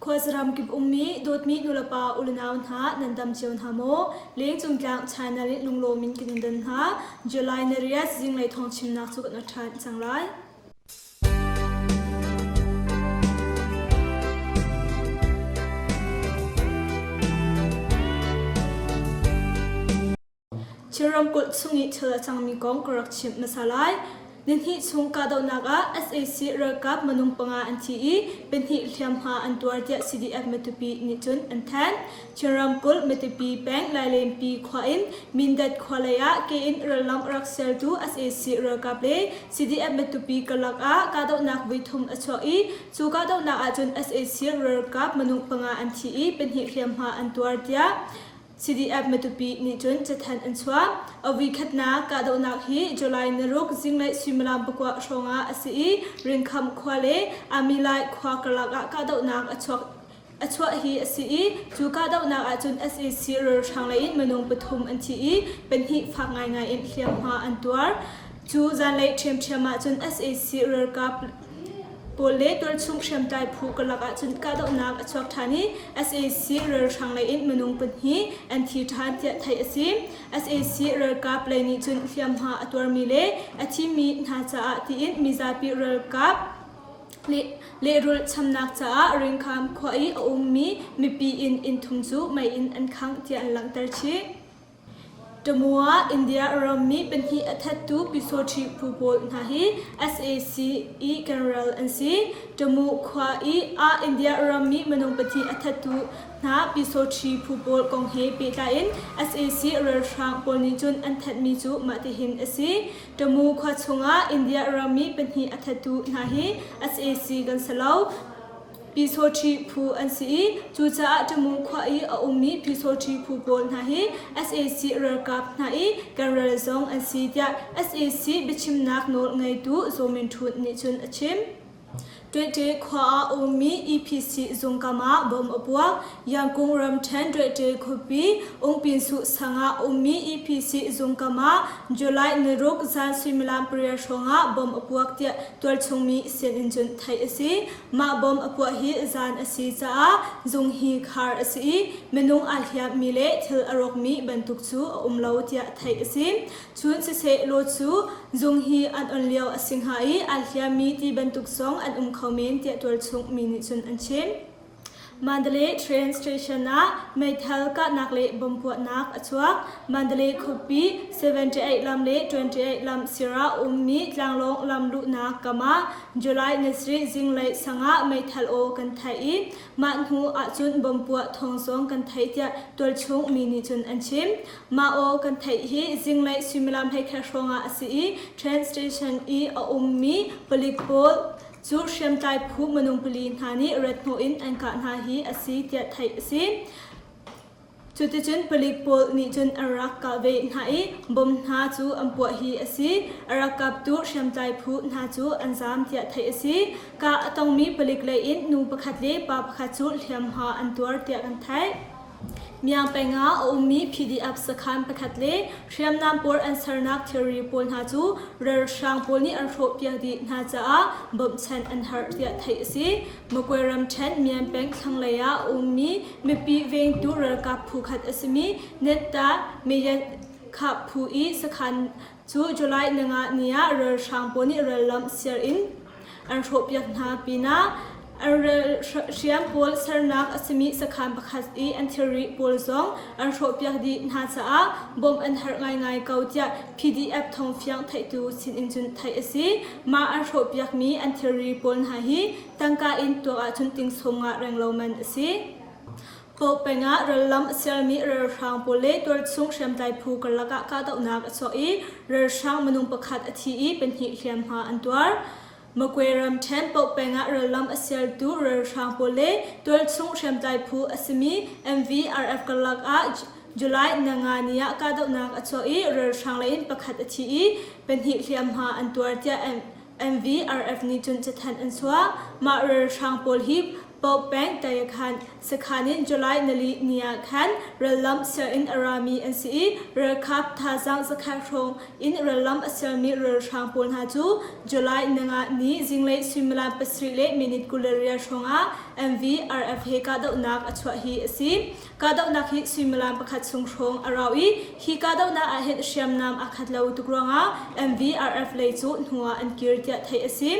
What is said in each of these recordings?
Khuazaram kip ummi dawtmi nulepa ulenau hna nan dam cio hna maw? Lengcung tlang channel in lunglawm in kan in don hna. July ni riat zinglei thawngchimnak cu kan ṭhan cang lai. Chin ramkulh chung i thil a cangmi kong ka rak chimh hmasa lai. Nihnih chung kahdohnak ah sac ralkap minung panga an thi i pahnih hliamhma an tuar tiah CDF Matupi nih cun an thanh. Chin ramkulh Matupi peng Lailenpi khua in Mindat khua lei ah ke in rallam a rak sertu sac ralkap le CDF Matupi karlak ah kahdohnak voithum a chuak i cu kahdohnak ahcun sac ralkap minung panga an thi i pahnih hliamhma an tuar tiah CDF Matupi nih cun cathanh an chuah. A voikhatnak kahdohnak hi July naruk zinglei suimilam pakua hrawngah a si i Ringkham khua le Amilai khua karlak ah kahdohnak a chuak a chuah hi a si i cu kahdohnak ahcun sac ralhrang lei in minung pathum an thi i pahnih fak ngaingai in hliamhma an tuar. Cu zanlei ṭhiamṭhiam ahcun sac ralkap pawl le tualchung hriamtlai phu karlak ahcun kahdohnak a chuak ṭhan i sac ralhrang lei in minung pahnih an thi ṭhan tiah theih a si. Sac ralkap lei nih cun hliamhma a tuarmi le a thimi hna caah tiin mizapi ralkap lehrulh chamnak caah Ringkham khua i a ummi mipi inn inn thum cu mei in an khangh tiah an langhter chih. Tamua India rammi pahnih a thattu Pyusawṭhi phu pawl hna hi sac i general an si. Tamu khua i ah India rammi minung pahnih a thattu hna Pyusawṭhi phu pawl kong he pehtlai in sac ralhrang pawl nih cun an thatmi cu mahtihin a si. Tamu khua chungah India rammi pahnih a thattu hna hi sac kan si lo. Pyusawṭhi phu an si i cucaah Tamu khua i a ummi Pyusawṭhi phu pawl hna hi sac ralkap hna i kan ral zong an si tiah sac biachimnak nawl ngeitu Zaw Min Htun nih cun a chim. Ṭuihṭe khua ah a ummi EPC zung kam ah bom a puak. Yangkung ramṭhen Ṭuihṭe khuapi Ungpinsuh sang ah a ummi EPC zung kam ah July niruk zan suimilam pariat hrawng ah bom a puak tiah tualchung mi sinin cun theih a si. Mah bom a puah hi zan a si caah zung hi khar a si i minung aa hliammi le thil a rawkmi bantuk cu a um lo tiah theih a si. Cun siseh law cu zung hi an on lio a si hnga i aa hliammi ti bantuk zong an um kho men tiah tualchung mi nih cun an chim. Mandalay train station ah meithal kahnak le bomb puahnak a chuak. Mandalay khuapi 78 lam le 28 lam sir ah ummi tlanglawng lam luhnak kam ah July ni sarih zinglei sang ah meithal aw kan theih i mah hnu ahcun bomb puah thawng zong kan theih tiah tualchung mi nih cun an chim. Mah aw kan theih hi zinglei suimilam hleikhat hrawng ah a si i train station i a ummi palik pawl Cu hriamtlai phu minung pali hna nih rat-hnawh in an kah hna hi a si tiah theih a si. Cuticun palik pawl nih cun an rak kah ve hna i bom hna cu an puah hi a si. A rak kaptu hriamtlai phu hna cu an zaam tiah theih a si. Kah a tongmi palik lei in nu pakhat le pa pakhat cu hliamhma an tuar tiah kan theih. Myaung peng ah a ummi PDF sakhan pakhat le hriamnam pawl an sernak thilri pawl hna cu ralhrang pawl nih an hrawhpiak dih hna caah bawmhchanh an harh tiah theih a si. Magway ramṭhen Myan peng thlanglei ah a ummi mipi vengtu ralkap phu khat a simi Netta Meyan Kha phu i sakhan cu July ninga ni ah ralhrang pawl nih rallam siar in an hrawhpiak hna pinah an hriam pawl sernak a simi sakhan pakhat i an thilri pawl zong an hrawhpiak dih hna caah bawmh an herh ngaingai ko tiah PDF thawngfiang theihtu sinin cun theih a si. Mah an hrawhpiakmi an thilri pawl hna hi tangka in tuak ahcun ting sawm nga renglo man a si. Paw peng ah rallam a sialmi ralhrang pawl le tualchung hriamtlai phu karlak ah kahdohnak a chuak i ralhrang minung pakhat a thi i pahnih hliamhma an tuar. Magwe ramṭhen Paw peng ah rallam a sialtu ralhrang pawl le tualchung hriamtlai phu a simi MVRF karlak ah July nanga ni ah kahdohnak a chuak i ralhrang lei in pakhat a thi i pahnih hliamhma an tuar tiah MVRF nih cun cathanh an chuah. Mah ralhrang pawl hi Pauk peng Tayakhan sakhan in July nali ni ah khan rallam sial in a rami an si i ralkap thazaang zakhat hrawng in rallam a sialmi ralhrang pawl hna cu July nanga ni zinglei suimilam pasarih le minute 28 hrawng ah MVRF he kahdohnak a chuah hi a si. Kahdohnak hi suimilam pakhat chung hrawng a rau i hi kahdohnak ah hin hriamnam aa khat lo tuk ruangah MVRF lei cu hnu ah an kir tiah theih a si.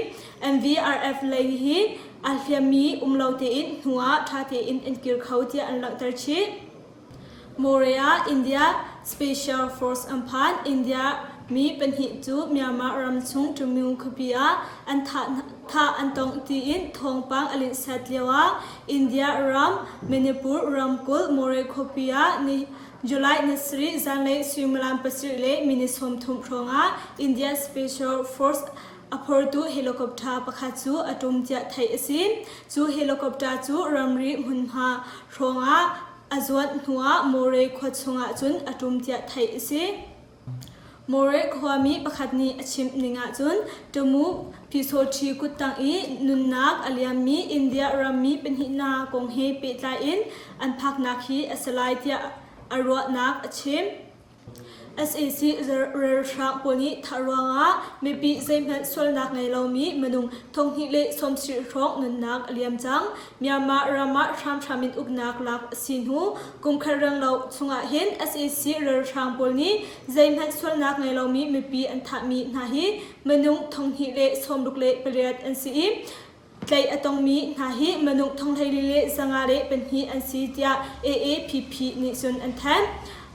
MVRF lei hi aa hliammi um lo tein hnu ah ṭha tein an kir kho tiah an langhter chih. Morea India Special Force an phan. India mi pahnih cu Myanmar ram chung Ṭumyu khuapi ah an thah an tong tiin thawngpang a linhsat lioah India ram Manipur ramkulh More khuapi ah ni July ni sarih zanlei suimilam pasarih le minute 30 hrawngah India Special Force a phortu helicopter pakhat cu a ṭum tiah theih a si. Cu helicopter cu ramri hmunhma hrawngah a zuan hnuah More khua chungah cun a ṭum tiah theih a si. More khuami pakhat nih a chimh ning ahcun Tamu Pyusawṭhi kuttang i nunnak a liammi India rammi pahnih hna kong he pehtlai in an phaknak hi a si lai tiah a ruahnak a chim. Sac ralhrang pawl nih thah ruangah mipi zeihmanh sualnak ngei lomi minung thonghnih le sawmsarih hrawng nunnak a liam cang. Myanmar ram ah hramhram in uknak lak a si hnu kumkhat renglo chungah hin sac ralhrang pawl nih zeihmanh sualnak ngei lomi mipi an thahmi hna hi minung thonghnih le 68 an si i Tlaih a tongmi hna hi minung thonghleili le 502 an si tiah AAPP nih cun an thanh.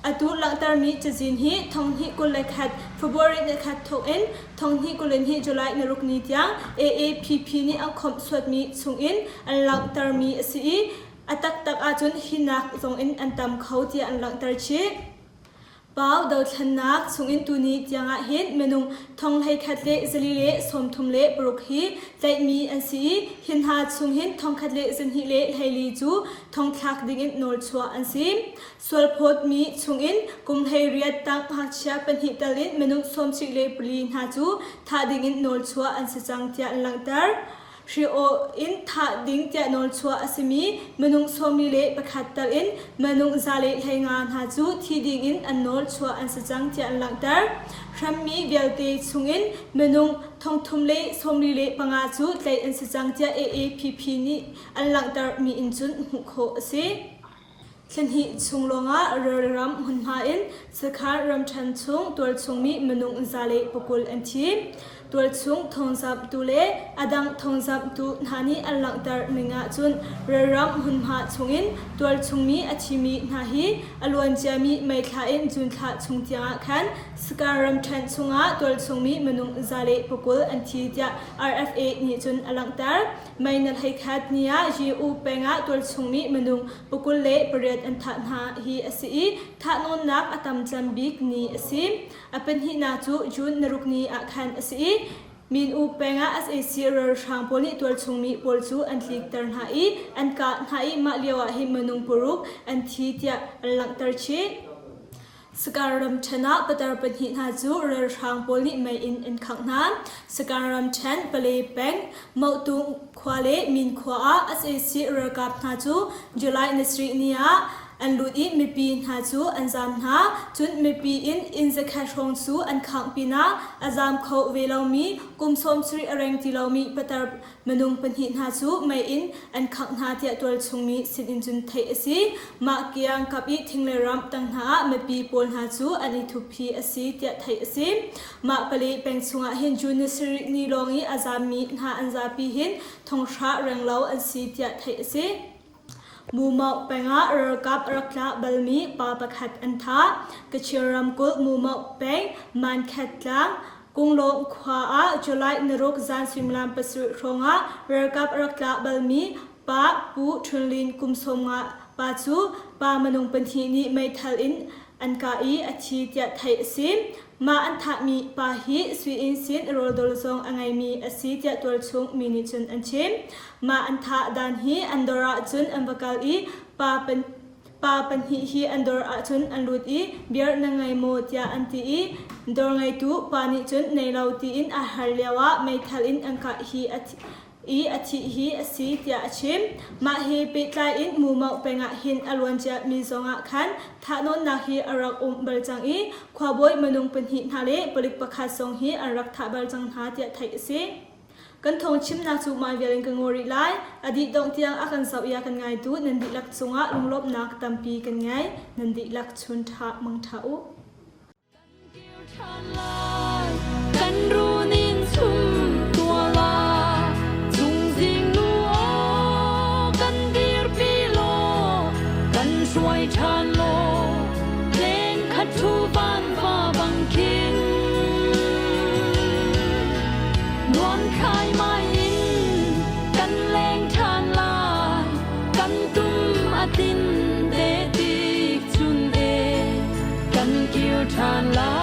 Atu langhtermi cazin hi 2021 February ni khat thawk in 2022 July ni ruk ni tiang AAPP nih an khawmh suatmi chungin an langhtermi a si i a taktak ahcun hinak zongin an tam kho tiah an langhter chih. Pau dothlennak chungin tuni tiangah hin minung thong 11 le zali le 36 hi tlaihmi an si i hi hna chung hin thongkhat le zahnih le hleili cu thongthlak dingin nawlchuah an si. Sualphawtmi chungin kum 18 tang ngakchia pahnih tal in minung 74 le pali hna cu thah dingin nawlchuah an si cang tiah an langhter. Hri-aw in thah ding tiah nawlchuah a simi minung sawmi le pakhat tal in minung 115 hna cu thi ding in an nawl chuah an si cang tiah an langhter. Hrammi vialte chungin minung thongthum le sawmli le panga cu tlaih an si cang tiah AAPP nih an langhter mi in cun hmuh khawh a si. Thlahnih chung lawngah ralram hmunhma in Sakhan ramṭhen chung tualchungmi minung 120 an thi. Tualchung thawngzamhtu le a dang thawngzamhtu hna nih an langhter ning ahcun ralram hmunhma chungin tualchungmi a thimi hna hi a luanciami May thla in June thla chung tiangah khan Sakhan ramṭhen chungah tualchungmi minung 120 an thi tiah RFA nih cun a langhter. May na 11 ni ah Yu peng ah tualchungmi minung 28 an thah hna hi a si i thahnawnnak a tam cem bik ni a si. A pahnihnak cu June naruk ni ah khan a si i Min U peng ah sac ralhrang pawl nih tualchungmi pawl cu an tlikter hna i an kah hna i mah lio ah hin minung paruk an thi tiah an langhter chih. Sakar ramṭhen ah patar pahnih hna cu ralhrang pawl nih mei in an khangh hna. Sakar ramṭhen Pale peng Mauhtung khua le Min khua ah sac ralkap hna cu July ni sarih ni ah an lut i mipi hna cu an zaam hna. Cun mipi in inn zakhat hrawng cu an khangh pinah a zaam kho ve lomi kum 70 a reng ti lomi patar Minung pahnih hna cu mei in an khangh hna tiah tualchung mi sinin cun theih a si. Mah kiangkap i thing le ram tang hna ah mipi pawl hna cu an i thup hi a si tiah theih a si. Mah pali peng chungah hin June ni sarih ni lawng i a zaammi hna an zapi hin thonghra renglo an si tiah theih a si. Mumauh peng ah ralkap a rak tla balmi pa pakhat an thah. Kachin ramkulh Mumauh peng Mankhet tlang Kunglawng khua ah July naruk zan suimilam pasarih hrawngah ralkap a rak tla balmi pa Pu Htun Lin kum 50 pa cu pa minung pahnih nih meithal in an kah i a thi tiah theih a si. Mah an thahmi pa hi sui-inn sin rawldol zong a ngeimi a si tiah tualchung mi nih cun an chim. Mah an thah dan hi an dawr ahcun an va kal i pa pa pahnih hi an dawr ahcun an lut i beer na ngei maw tiah an ti i dawr ngeitu pa nih cun nei lo tiin a har lioah meithal in an kah hi a thi. i a thih hi a si tiah a chim. Mah he pehtlai in Mumauh peng ah hin a luancia mi zongah khan thahnawnnak hi a rak um bal cang i khuabawi minung pahnih hna le palik pakhat zong hi an rak thah bal cang hna tiah theih a si. Kan thawng chimnak cu mah vial in ka ngaw rih lai. A dih dongh tiang a kan zoh i a kan ngaitu nan dihlak cungah lunglawmhnak tampi kan ngei. Nan dihlak chun ṭha mang ṭha u. Kan runin chum tuala cungzing nu aw kan dirpi law kan hruai ṭhan law leng khat thu van va bang khin nuam khai mai in kan leng ṭhan lai kan tum a tin te tik chun e kan kir ṭhan lai.